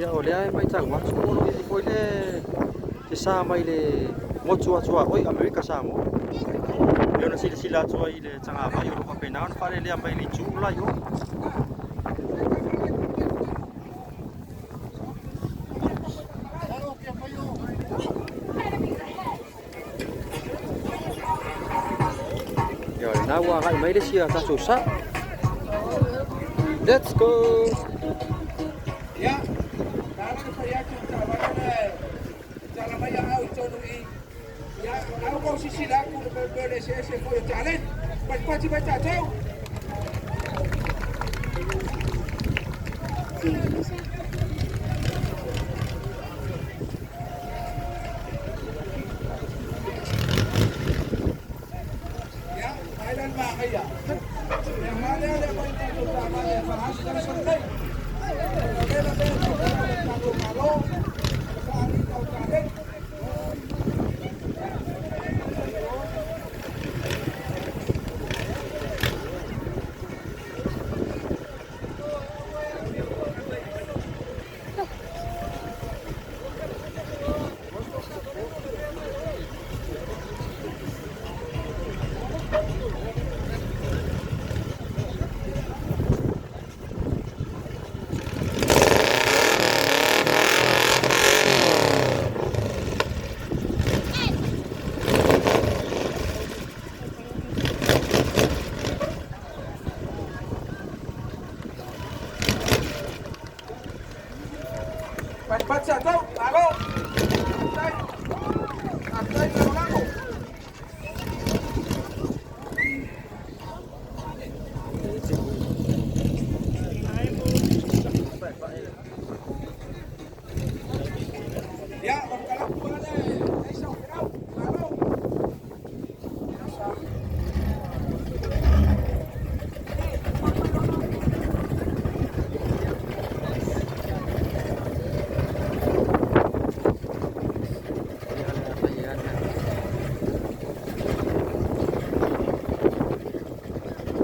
Ia o lea e matau atu o lo o i ai foi le se sa mai le motu atu a oi Amerika Samoa. E pei ona silasila atu ai i le tagavai o lo o faapena ona faalelea mai le itu la i o. Ia o lena ua agai mai le isi a tatou sa. Let's go! Ia, na ala ona fai atu i le taavale lea e tala mai aau i totonu i i. Ia, o la ua outou silasila atu i le mea o le eseese foi o taleni. Patipati mai tatou. Ia, mai la le manaia. Le aga lea o le aumai o tatou taavale e faaalu nei. O le la mea e taumafai le tatou Malo, le faaaliga o taleni. Patipati tatou, malo. Faafetai. Faafetai lagolago. Ia, o le kalapu lava lea e leai sau feau. Malo.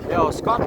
Yo, Scott.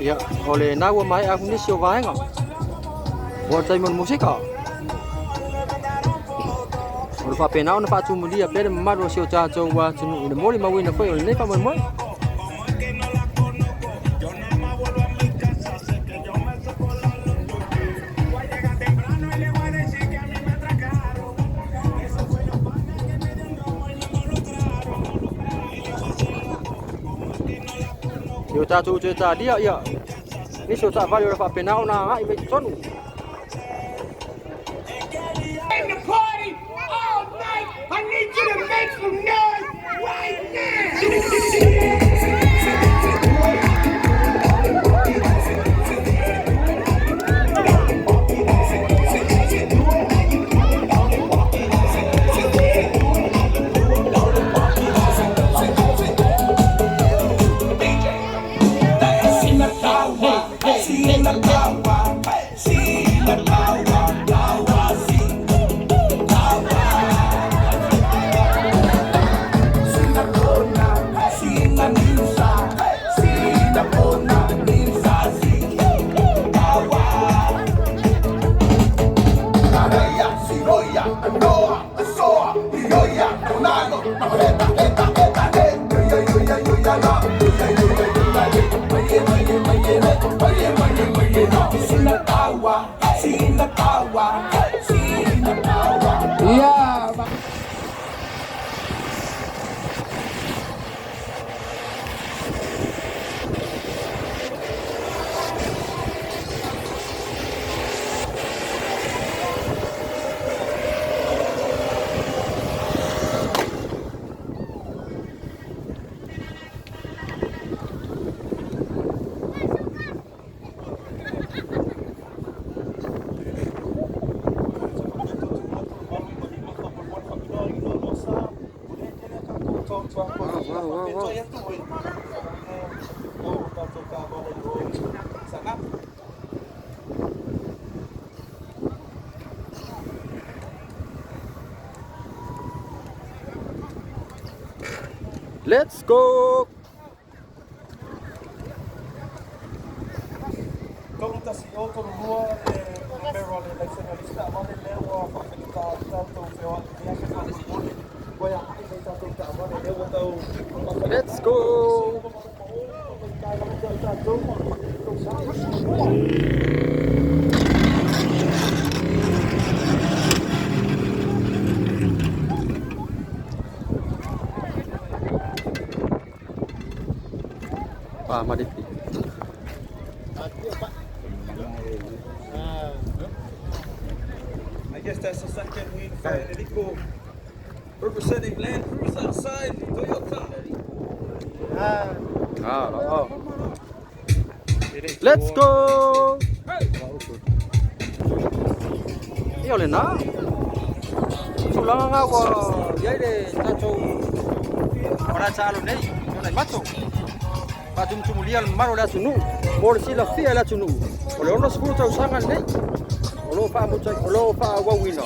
Ia, o lena ua maea aku nisi o vaega. Ua o le taimi o le musika. O le faapena ona faatumulia pea le mamalu o si o tatou atunuu i le molimauina foi o lenei faamoemoe. I o tatou toe talia ia nisi o taavale o le faapena ona agai mai totonu. In the party all night. I need you to make some noise right now. Yeah. Wow, wow, wow. Let's go! Let's go! Pa Madipi. I guess that's the second win for Enrico, representing Land Cruiser side Toyota. Ah, oh. Let's go! Ia o lena. Tulaga ga ua i ai le tatou Faleasaalo nei, o nai mato. Faatumutumulia le mamalu o le atunuu mo le silafia e le atunuu. O le 60 tausaga lenei o lo o faamuta o lo o faaauauina.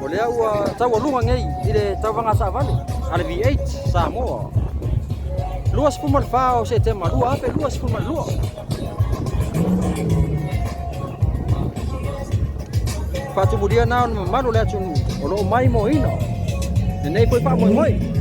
O lea ua taualuga nei i le tauvaga savali a le V8 Samoa. 24 o Setema 2022. Faatumulia na o le mamalu o le atunuu o lo o maimoaina lenei foi faamoemoe.